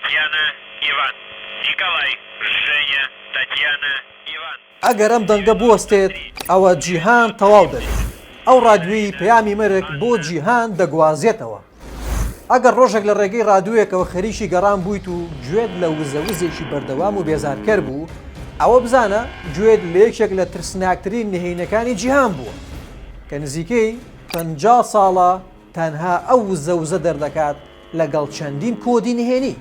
Татьяна, Иван. Николай, Женя, Татьяна, Иван. ئەگەر ئەم دەنگە بوەستێت ئەوە جیهان تەواو دەبێت. ئەو ڕادیۆیەی پەیامی مەرگ بۆ جیهان دەگوازێتەوە. ئەگەر ڕۆژێک لە ڕێگەی ڕادیۆیەکەوە خەریکی گەڕان بوویت و گوێت لە وزەوزێکی بەردەوام و بێزارکەر بوو، ئەوە بزانە گوێت لە یەکێک لە ترسناکترین نهێنیەکانی جیهان بووە کە نزیکەی 50 ساڵە تەنها ئەو وزە وزە دەردەکات لەگەڵ چەندین کۆدی نهێنی.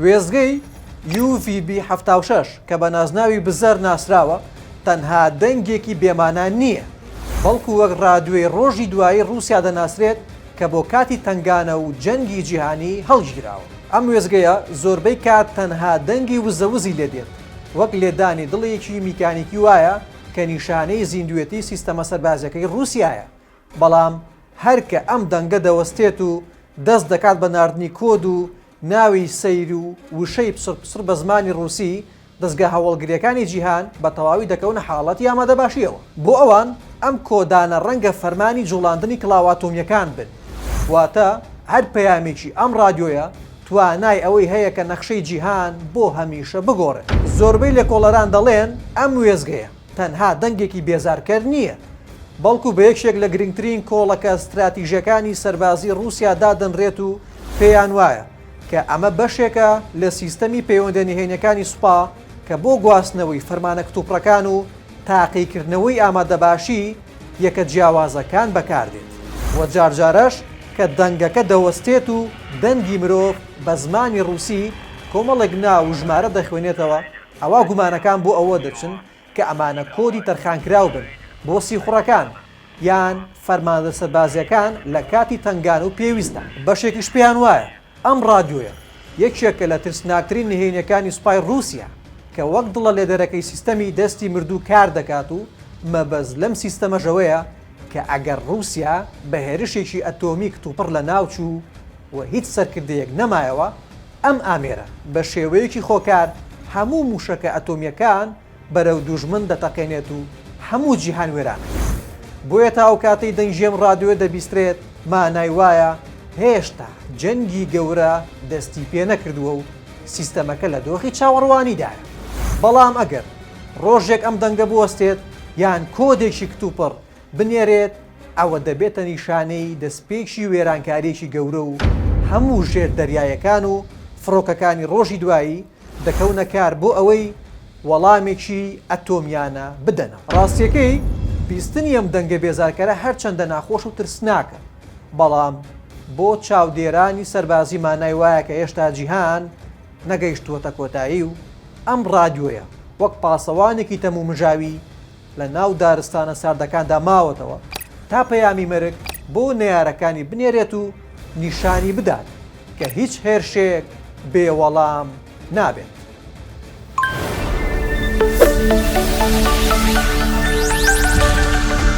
وێستگەی UVB 76 کە بە نازناوی بزەر ناسراوە، تەنها دەنگێکی بێمانا نییە، بەڵکو وەک ڕادیۆی ڕۆژی دوایی ڕووسیا دەناسرێت کە بۆ کاتی تەنگانە و جەنگی جیهانی هەڵگیراوە. ئەم وێستگەیە زۆربەی کات تەنها دەنگی وزەوزی لێدێت، وەک لێدانی دڵێکی میکانیکی وایە کە نیشانەی زیندوێتی سیستەمە سەربازیەکەی ڕووسیایە، بەڵام هەر کە ئەم دەنگە دەوەستێت و دەست دەکات بە ناردنی کۆد و ناوی سەیر و وشەی پچڕپچڕ بە زمانی ڕووسی، دەزگا هەواڵگرییەکانی جیهان بە تەواوی دەکەونە حاڵەتی ئامادەباشییەوە. بۆ ئەوان ئەم کۆدانە ڕەنگە فەرمانی جوڵاندنی کڵاوە ئەتۆمییەکان بن. واتە هەر پەیامێکی ئەم ڕادیۆیە توانای ئەوەی هەیە کە نەخشەی جیهان بۆ هەمیشە بگۆڕێت. زۆربەی لێکۆڵەران دەڵێن ئەم وێستگەیە تەنها دەنگێکی بێزارکەر نییە، بەڵکو بە یەکێک لە گرنگترین کۆڵەکە ستراتیژییەکانی سەربازی ڕووسیا دادەنرێت و پێیان وایە کە ئەمە بەشێکە لە سیستەمی پەیوەندییە نهێنییەکانی سوپا کە بۆ گواستنەوەی فەرمانە کتوپڕەکان و تاقیکردنەوەی ئامادەباشی یەکە جیاوازەکان بەکاردێت و جارجارەش کە دەنگەکە دەوەستێت و دەنگی مرۆڤ بە زمانی ڕووسی کۆمەڵێک ناو و ژمارە دەخوێنێتەوە ئەوا گومانەکان بۆ ئەوە دەچن کە ئەمانە کۆدی تەرخانکراو بن بۆ سیخوڕەکان یان فەرماندە سەربازییەکان لە کاتی تەنگانە و پێویستدا. بەشێکیش پێیان وایە ئەم ڕادیۆیە یەکێکە لە ترسناکترین نهێنییەکانی سوپای ڕووسیا کە وەک دڵە لێدەرەکەی سیستەمی دەستی مردوو کار دەکات و مەبەست لەم سیستەمەش ئەوەیە کە ئەگەر ڕووسیا بە هێرشێکی ئەتۆمی کتوپڕ لەناوچوو و هیچ سەرکردەیەک نەمایەوە ئەم ئامێرە بە شێوەیەکی خۆکار هەموو مووشەکە ئەتۆمییەکان بەرەو دوژمن دەتەقێنێت و هەموو جیهان وێران دەکات. بۆیە تا ئەو کاتەی دەنگی ئەم ڕادیۆیە دەبیسترێت مانای وایە هێشتا جەنگی گەورە دەستی پێ نەکردووە و سیستەمەکە لە دۆخی چاوەڕوانیدایە. بەڵام ئەگەر ڕۆژێک ئەم دەنگە بوەستێت یان کۆدێکی کتوپڕ بنێرێت ئەوە دەبێتە نیشانەی دەستپێکی وێرانکارییەکی گەورە و هەموو ژێر دەریایەکان و فڕۆکەکانی ڕۆژی دوایی دەکەونە کار بۆ ئەوەی وەڵامێکی ئەتۆمیانە بدەنەوە. ڕاستییەکەی بیستنی ئەم دەنگە بێزارکەرە هەرچەندە ناخۆش و ترسناکە، بەڵام بۆ چاودێرانی سەربازی مانای وایە کە هێشتا جیهان نەگەیشتووەتە کۆتایی و ئەم ڕادیۆیە وەک پاسەوانێکی تەمومژاوی لە ناو دارستانە ساردەکاندا ماوەتەوە تا پەیامی مەرگ بۆ نەیارەکانی بنێرێت و نیشانی بدات کە هیچ هێرشێک بێ وەڵام نابێت.